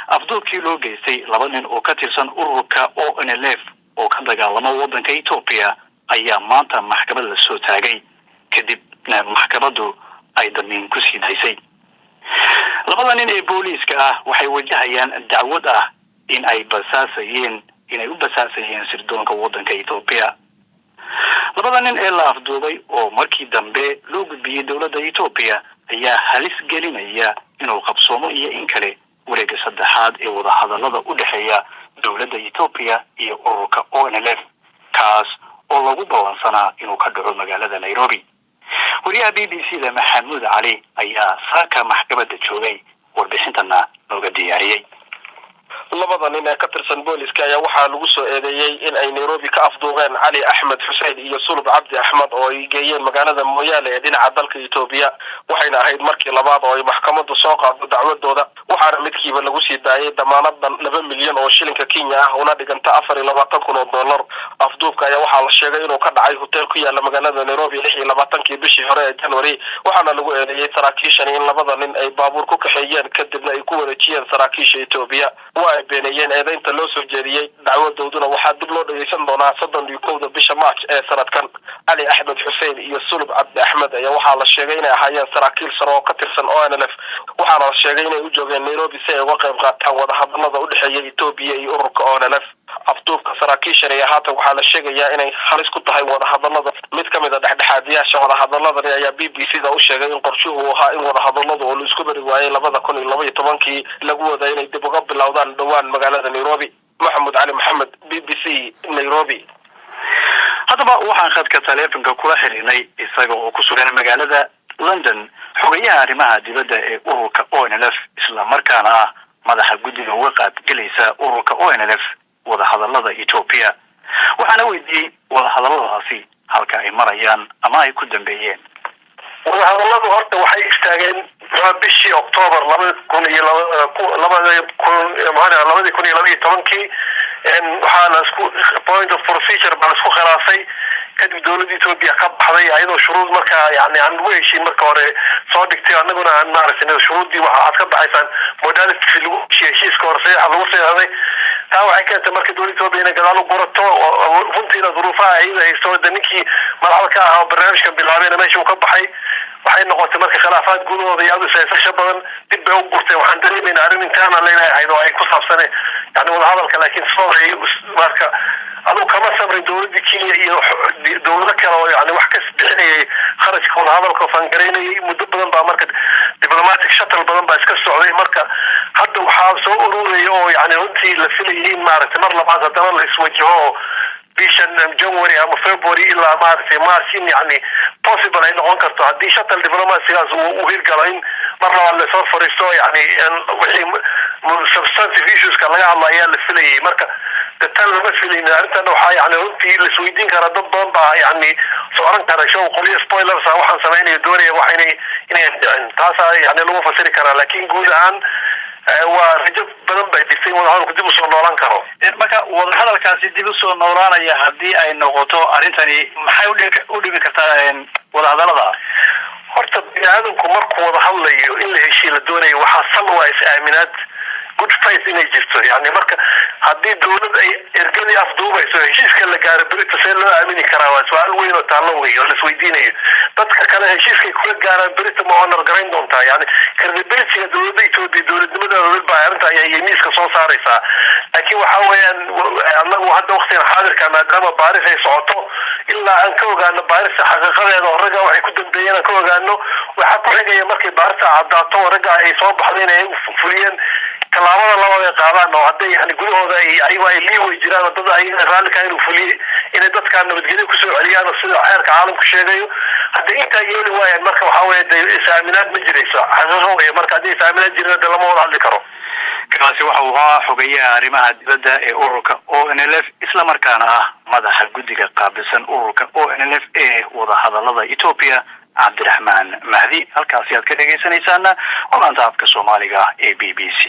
Afduubkii loo geystay laba nin oo ka tirsan ururka ONLF oo ka dagaalama waddanka Etoobiya ayaa maanta maxkamad la soo taagay, kadibna maxkamaddu ay damiin ku sii daysay. Labada nin ee booliiska ah waxay wajahayaan dacwad ah in ay basaasayeen, inay u basaasayeen sirdoonka waddanka Etoobiya. Labada nin ee la afduubay oo markii dambe loo gudbiyey dowladda Etoobiya ayaa halis gelinaya inuu qabsoomo iyo in kale wareegga saddexaad ee wadahadalada u dhexeeya dowladda Etoobiya iyo ururka ONLF, kaas oo lagu ballansanaa inuu ka dhaco magaalada Nairobi. Wariyaha BBC da Maxamuud Cali ayaa saaka maxkamadda joogay, warbixintana nooga diyaariyey. Labada nin ee ka tirsan booliska ayaa waxaa lagu soo eedeeyey in ay Nairobi ka afduuqeen Cali Axmed Xuseen iyo Sulub Cabdi Axmed oo ay geeyeen magaalada Mooyaale ee dhinaca dalka Etoobiya. Waxayna ahayd markii labaad oo ay maxkamaddu soo qaado dacwadooda, waxaana midkiiba lagu sii daayay damaanadan 2 milyan oo shilinka Kenya ah, una dhiganta $24,000. Afduubka ayaa waxaa la sheegay inuu ka dhacay hotel ku yaala magaalada Nairobi 26-kii bishii hore ee January, waxaana lagu eedeeyey saraakiishani in labada nin ay baabuur ku kaxeeyeen, kadibna ay ku wareejiyeen saraakiisha Etoobiya. Waa ay beeneeyeen eedeynta loo soo jeediyey. Dacwadooduna waxaa dib loo dhageysan doonaa 31-da bisha March ee sanadkan. Cali Axmed Xuseen iyo Sulub Cabdi Axmed ayaa waxaa la sheegay inay ahaayeen saraakiil sare oo ka tirsan ONLF, waxaana la sheegay inay u joogeen Nairobi si ay uga qayb qaataan wadahadalada udhexeeya Etoobiya iyo ururka ONLF. Afduubka saraakiishan ayaa haatan waxaa la sheegayaa inay halis ku tahay wadahadalada. Mid ka mid a dhexdhexaadiyaasha wadahadaladani ayaa BBC da u sheegay in qorshuhu ahaa in wadahadaladu oo la isku bari waayey 2012-kii lagu wada inay dib uga bilowdaan dhowaan magaalada Nairobi. Maxamuud Cali Maxamed, BBC, Nairobi. Haddaba waxaan khadka taleefonka kula xiriirnay, isaga oo ku sugan magaalada London, xogayaha arrimaha dibadda ee ururka ONLF, isla markaana ah madaxa guddiga uga qaybgelaysa ururka ONLF wadahadalada Etoobiya. Waxaana weydiiyey wadahadaladaasi halka ay marayaan ama ay ku dambeeyeen. Wadahadaladu horta waxay istaageen bishii Octoobar laba kun iyo labada kun maxaa 2012-kii. Waxaa la isku point of procedure baa la isku khilaafay. Kadib dowladda Etoobiya ka baxday, ayadoo shuruud markaa yani aan lagu heshiin marka hore soo dhigtay. Annaguna aan maaragtay shuruuddii waxaad ka baxaysaan modality lagu heshiiyey, heshiiska hore saxiixa lagu seexday. Taa waxay keentay marka dowladda Etoobiya inay gadaal u gurato. Runtiina duruufaha iyada haysto de ninkii madaxda ka ahaa oo barnaamijkan bilaabeyna meesha uu ka baxay. Waxay noqotay marka khilaafaad gudahooda iyo aad isaysasho badan dib bay u gurteen. Waxaan dareemayna arrin internal inay ahayd oo ay ku saabsane yani wadahadalka, laakiin sidooda ay marka adugu kama samrin dowladda Kenya iyo dowlado kale oo yani wax ka bixinayay kharashka wadahadalka fund garaynayay. Muddo badan baa marka diplomatic shuttle badan baa iska socday. Marka hadda waxaa soo ururaya oo yani runtii la filayay in maaragtay mar labaad haddana la iswajaho oo bishan January ama February ilaa maaragtay March in yani possible ay noqon karto, haddii shuttle diplomacygaas uu hirgalo, in mar labaad lasoo fariisto, yani wixii substantive issueska laga hadla ayaa la filayay. Marka de tan lama filaynin. Arrintan waxaa yani runtii laisweydiin karaa, dad badan baa yani socon kara show qolyo spoilers ah waxaan samaynaya doonaya wax inay dhicin, taasaa yani lagu fasiri karaa. Laakiin guud ahaan waa rajo badan baa jirta in wadahadalku dib usoo noolaan karo. Marka wadahadalkaasi dib usoo noolaanaya haddii ay noqoto, arrintani maxay u dhimi kartaa wadahadalada? Horta bini aadamku markuu wada hadlayo in la heshiiya la doonayo, waxaa sal waa is-aaminaad, good faith inay jirto. Yani marka haddii dowlad ay ergadii afduubayso, heshiiska la gaaro berito see loo aamini karaa? Waa su-aal weyn oo taallo wey oo laisweydiinayo. Dadka kale heshiiskay kula gaaraan berito ma honor garayn doontaa? Yani credibilityga dowladda Etoobiya, dowladnimada baa arrinta ayay miiska soo saaraysaa. Laakiin waxa weeyaan, annagu hadda waktigan xaadirka, maadaama baaris ay socoto, ilaa aan ka ogaano baarista xaqiiqadeeda oo ragga waxay ku dambeeyeen aan ka ogaano, waxaa ku xigaya markay baarista caddaato oo ragga ay soo baxday inay ayagu fuliyeen, tallaabada labaad ay qaadaan oo hadday yani gudahooda ay ayagu ay liiway jiraan oo dad ayaga raalli ka inuu fuliye, inay dadkaa nabadgelyo kusoo celiyaan oo sida xeerka caalamku sheegayo. Haddii intaa yeeli waayaan, marka waxaa weeye de is-aaminaad ma jirayso, xaqiiqo wey. Marka haddii is-aaminaad jirin, de lama wada hadli karo. Kaasi waxa uu ahaa xogayaha arrimaha dibadda ee ururka ONLF, isla markaana ah madaxa guddiga qaabilsan ururka ONLF ee wadahadalada Etoobiya, Cabdiraxmaan Mahdi. Halkaasi aad ka dhegaysanaysaana waa laanta afka Soomaaliga ee BBC.